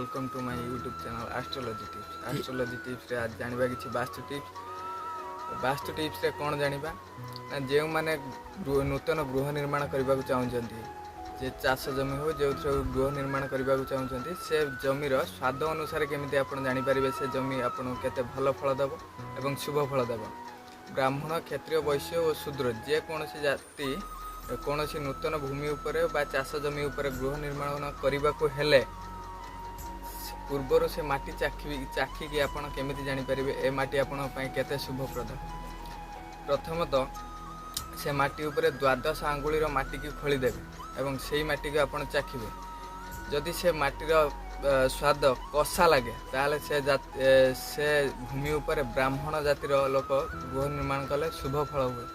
Welcome to my YouTube channel Astrology Tips. Astrology ଟିପ୍ସରେ ଆଜି ଜାଣିବା କିଛି ବାସ୍ତୁ ଟିପ୍ସ। ବାସ୍ତୁ ଟିପ୍ସରେ କ'ଣ ଜାଣିବା ନା, ଯେଉଁମାନେ ନୂତନ ଗୃହ ନିର୍ମାଣ କରିବାକୁ ଚାହୁଁଛନ୍ତି, ଯେ ଚାଷ ଜମି ହେଉ, ଯେଉଁଥିରେ ଗୃହ ନିର୍ମାଣ କରିବାକୁ ଚାହୁଁଛନ୍ତି, ସେ ଜମିର ସ୍ୱାଦ ଅନୁସାରେ କେମିତି ଆପଣ ଜାଣିପାରିବେ ସେ ଜମି ଆପଣଙ୍କୁ କେତେ ଭଲ ଫଳ ଦେବ ଏବଂ ଶୁଭ ଫଳ ଦେବ। ବ୍ରାହ୍ମଣ, କ୍ଷତ୍ରିୟ, ବୈଶ୍ୟ ଓ ଶୂଦ୍ର ଯେକୌଣସି ଜାତି କୌଣସି ନୂତନ ଭୂମି ଉପରେ ବା ଚାଷ ଜମି ଉପରେ ଗୃହ ନିର୍ମାଣ କରିବାକୁ ହେଲେ ପୂର୍ବରୁ ସେ ମାଟି ଚାଖିକି ଆପଣ କେମିତି ଜାଣିପାରିବେ ଏ ମାଟି ଆପଣଙ୍କ ପାଇଁ କେତେ ଶୁଭପ୍ରଦ। ପ୍ରଥମତଃ ସେ ମାଟି ଉପରେ ଦ୍ୱାଦଶ ଆଙ୍ଗୁଳିର ମାଟିକି ଖୋଳିଦେବେ ଏବଂ ସେଇ ମାଟିକୁ ଆପଣ ଚାଖିବେ। ଯଦି ସେ ମାଟିର ସ୍ୱାଦ କଷା ଲାଗେ, ତାହେଲେ ସେ ଭୂମି ଉପରେ ବ୍ରାହ୍ମଣ ଜାତିର ଲୋକ ଗୃହ ନିର୍ମାଣ କଲେ ଶୁଭ ଫଳ ହୁଏ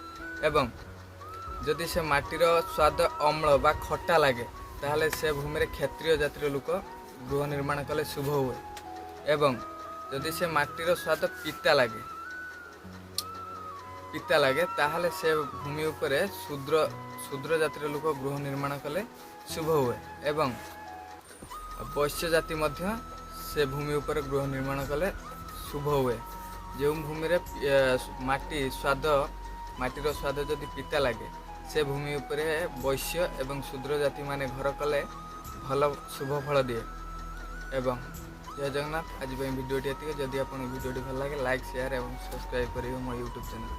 ଏବଂ ଯଦି ସେ ମାଟିର ସ୍ୱାଦ ଅମ୍ଳ ବା ଖଟା ଲାଗେ, ତାହେଲେ ସେ ଭୂମିରେ କ୍ଷତ୍ରିୟ ଜାତିର ଲୋକ ଗୃହ ନିର୍ମାଣ କଲେ ଶୁଭ ହୁଏ ଏବଂ ଯଦି ସେ ମାଟିର ସ୍ୱାଦ ପିତା ଲାଗେ, ତାହେଲେ ସେ ଭୂମି ଉପରେ ଶୂଦ୍ର ଜାତିର ଲୋକ ଗୃହ ନିର୍ମାଣ କଲେ ଶୁଭ ହୁଏ ଏବଂ ବୈଶ୍ୟ ଜାତି ମଧ୍ୟ ସେ ଭୂମି ଉପରେ ଗୃହ ନିର୍ମାଣ କଲେ ଶୁଭ ହୁଏ। ଯେଉଁ ଭୂମିରେ ମାଟିର ସ୍ୱାଦ ଯଦି ପିତା ଲାଗେ, ସେ ଭୂମି ଉପରେ ବୈଶ୍ୟ ଏବଂ ଶୂଦ୍ର ଜାତିମାନେ ଘର କଲେ ଭଲ ଶୁଭ ଫଳ ଦିଏ। ଏବଂ ଜୟ ଜଗନ୍ନାଥ। ଆଜି ପାଇଁ ଭିଡ଼ିଓଟି ଏତିକି। ଯଦି ଆପଣଙ୍କୁ ଭିଡ଼ିଓଟି ଭଲ ଲାଗେ, ଲାଇକ୍, ସେୟାର ଏବଂ ସବସ୍କ୍ରାଇବ୍ କରିବେ ମୋ ୟୁଟ୍ୟୁବ୍ ଚ୍ୟାନେଲ୍।